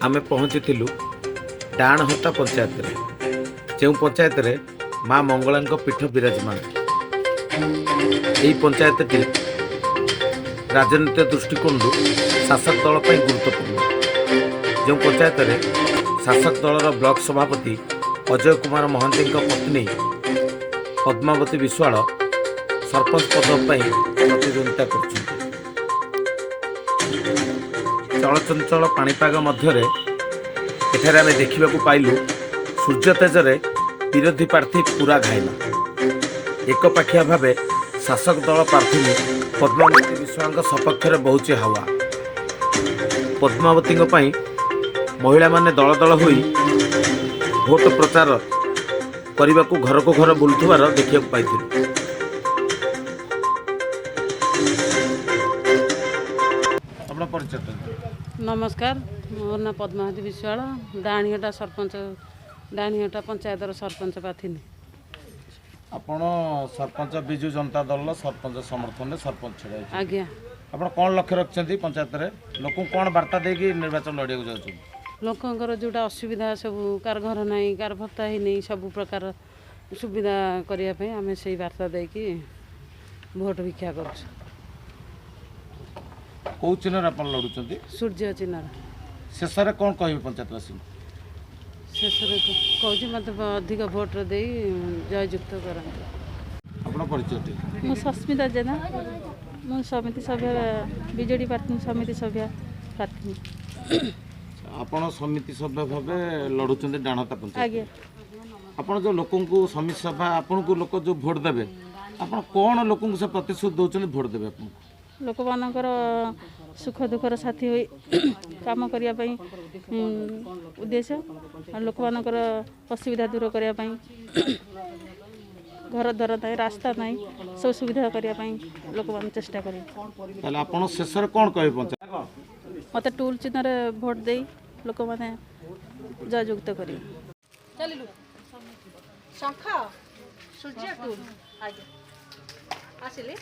ଆମେ ପହଞ୍ଚିଥିଲୁ ଡାହାଣହତା ପଞ୍ଚାୟତରେ, ଯେଉଁ ପଞ୍ଚାୟତରେ ମା ମଙ୍ଗଳାଙ୍କ ପୀଠ ବିରାଜମାନ। ଏହି ପଞ୍ଚାୟତଟି ରାଜନୈତିକ ଦୃଷ୍ଟିକୋଣରୁ ଶାସକ ଦଳ ପାଇଁ ଗୁରୁତ୍ୱପୂର୍ଣ୍ଣ, ଯେଉଁ ପଞ୍ଚାୟତରେ ଶାସକ ଦଳର ବ୍ଲକ ସଭାପତି ଅଜୟ କୁମାର ମହାନ୍ତିଙ୍କ ପତ୍ନୀ ପଦ୍ମାବତୀ ବିଶ୍ୱାଳ ସରପଞ୍ଚ ପଦ ପାଇଁ ପ୍ରତିଦ୍ୱନ୍ଦିତା କରୁଛନ୍ତି। ଚଳଚଞ୍ଚଳ ପାଣିପାଗ ମଧ୍ୟରେ ଏଠାରେ ଆମେ ଦେଖିବାକୁ ପାଇଲୁ, ସୂର୍ଯ୍ୟ ତେଜରେ ବିରୋଧୀ ପ୍ରାର୍ଥୀ ପୁରା ଘାଇଲା। ଏକପାଖିଆ ଭାବେ ଶାସକ ଦଳ ପ୍ରାର୍ଥିନୀ ପଦ୍ମାବତୀ ବିଶ୍ୱାଳଙ୍କ ସପକ୍ଷରେ ବହୁଛି ହାୱା। ପଦ୍ମାବତୀଙ୍କ ପାଇଁ ମହିଳାମାନେ ଦଳ ଦଳ ହୋଇ ଭୋଟ ପ୍ରଚାର କରିବାକୁ ଘରକୁ ଘର ବୁଲୁଥିବାର ଦେଖିବାକୁ ପାଇଥିଲୁ। ଆପଣ ପରିଚୟ? ନମସ୍କାର, ମୋର ନାଁ ପଦ୍ମାବତୀ ବିଶ୍ୱାଳ, ଡାହାଣୀହଟା ସରପଞ୍ଚ, ଡାହାଣୀହଟା ପଞ୍ଚାୟତର ସରପଞ୍ଚ ପ୍ରାର୍ଥିନୀ। ଆପଣ ସରପଞ୍ଚ, ବିଜୁ ଜନତା ଦଳର ସରପଞ୍ଚ ସମର୍ଥନରେ ସରପଞ୍ଚ ଛିଡ଼ା ହେଇଛନ୍ତି। ଆଜ୍ଞା। ଆପଣ କ'ଣ ଲକ୍ଷ୍ୟ ରଖିଛନ୍ତି? ପଞ୍ଚାୟତରେ ଲୋକଙ୍କୁ କ'ଣ ବାର୍ତ୍ତା ଦେଇକି ନିର୍ବାଚନ ଲଢ଼ିବାକୁ ଯାଉଛନ୍ତି? ଲୋକଙ୍କର ଯେଉଁଟା ଅସୁବିଧା ସବୁ, କାହାର ଘର ନାହିଁ, କାହାର ଭତ୍ତା ହେଇନି, ସବୁ ପ୍ରକାର ସୁବିଧା କରିବା ପାଇଁ ଆମେ ସେଇ ବାର୍ତ୍ତା ଦେଇକି ଭୋଟ ଭିକ୍ଷା କରୁଛୁ। କେଉଁ ଚିହ୍ନରେ ଆପଣ ଲଢ଼ୁଛନ୍ତି? ସୂର୍ଯ୍ୟ ଚିହ୍ନର। ଶେଷରେ କ'ଣ କହିବେ ପଞ୍ଚାୟତବାସୀଙ୍କୁ? ଶେଷରେ କହୁଛି, ମୋତେ ଅଧିକ ଭୋଟ ଦେଇ ଜୟଯୁକ୍ତ କରନ୍ତୁ। ଆପଣ ପରିଚୟ ଟିକେ? ମୁଁ ସସ୍ମିତା ଜେନା, ମୁଁ ସମିତି ସଭ୍ୟ, ବିଜେଡ଼ି ପ୍ରାର୍ଥୀ, ସମିତି ସଭ୍ୟ ପ୍ରାର୍ଥୀ। ଆପଣ ସମିତି ସଭ୍ୟ ଭାବେ ଲଢ଼ୁଛନ୍ତି ଡାଣତା ପଞ୍ଚାୟତ? ଆଜ୍ଞା। ଆପଣ ଯେଉଁ ଲୋକଙ୍କୁ ସମିତି ସଭା, ଆପଣଙ୍କୁ ଲୋକ ଯେଉଁ ଭୋଟ ଦେବେ, ଆପଣ କ'ଣ ଲୋକଙ୍କୁ ସେ ପ୍ରତିଶ୍ରୁତି ଦେଉଛନ୍ତି ଭୋଟ ଦେବେ ଆପଣଙ୍କୁ? ଲୋକମାନଙ୍କର ସୁଖ ଦୁଃଖର ସାଥୀ ହୋଇ କାମ କରିବା ପାଇଁ ଉଦ୍ଦେଶ୍ୟ, ଆଉ ଲୋକମାନଙ୍କର ଅସୁବିଧା ଦୂର କରିବା ପାଇଁ, ଘର ଦ୍ୱାର ନାହିଁ, ରାସ୍ତା ନାହିଁ, ସବୁ ସୁବିଧା କରିବା ପାଇଁ ଲୋକମାନେ ଚେଷ୍ଟା କରିବେ। ତାହେଲେ ଆପଣ ଶେଷରେ କ'ଣ କହିବେ ପଞ୍ଚାୟତ? ମୋତେ ଟୁଲ୍ ଚିହ୍ନରେ ଭୋଟ ଦେଇ ଲୋକମାନେ ଜୟଯୁକ୍ତ କରିବେ। ଚାଲିଲୁ ଶଙ୍ଖ, ସୂର୍ଯ୍ୟ, ଟୁଲ୍। ଆଜ୍ଞା, ଆସିଲି।